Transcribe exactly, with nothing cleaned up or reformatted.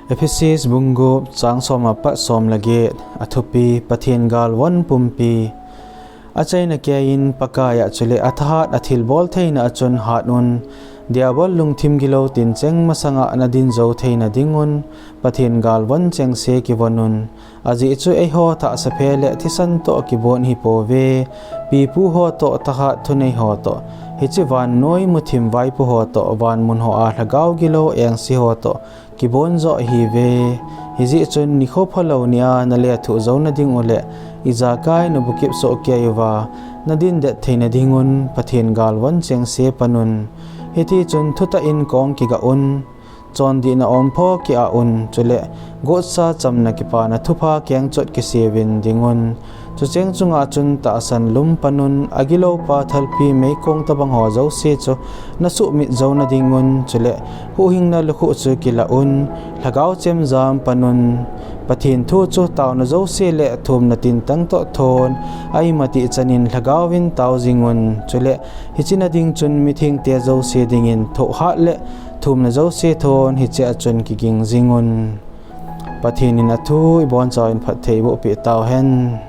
Ephesus bung gup chang som apat som le get. Athupi: Pathen galvon pumpi. Achaina keiyin Pakai a chule athahat athilbol theina a chun hatun, Diabol lungthim gilou tincheng masanga nadin jou theina dingun Pathen galvon chengse kivonun. Ajeh chu eiho thahsaphe le thisan toh kibon hipouve, pipu ho toh, thahat thunei ho toh, hiche vannoi muthim vaipo ho toh, vanmun hoa lhagao gilou engse ho toh kibon joh ihiuve. Hijeh chun nikho phalou nia nalethuh jouna dingule ijakai nabukip soh keiyuva nadin det theina dingun Pathen galvon chengse panun. Hitichun thutah in kong kigah un, chondihna ompho ki-ah un, chule gotsa, chamna, kipana thupha kengchot kiseuvin dingun. Chucheng chunga chun tahsan lum panun, agiloupa thalpi meikong tobang ho jouse chu nasuhmit jouna dingun, chule huhhingna lukhuh chu kilah un, lhagao chemjam panun. Pathen thu chu taona jouse le thumna tintang toh thon, aimatih chanin lhagaovin tao jingun, chule hiche na ding chun mithengte jouse dingin thohhat le thumna jouse thon hichea chun kiging jingun. Pathen in athu ibonchauvin phattheiboh peh tauhen.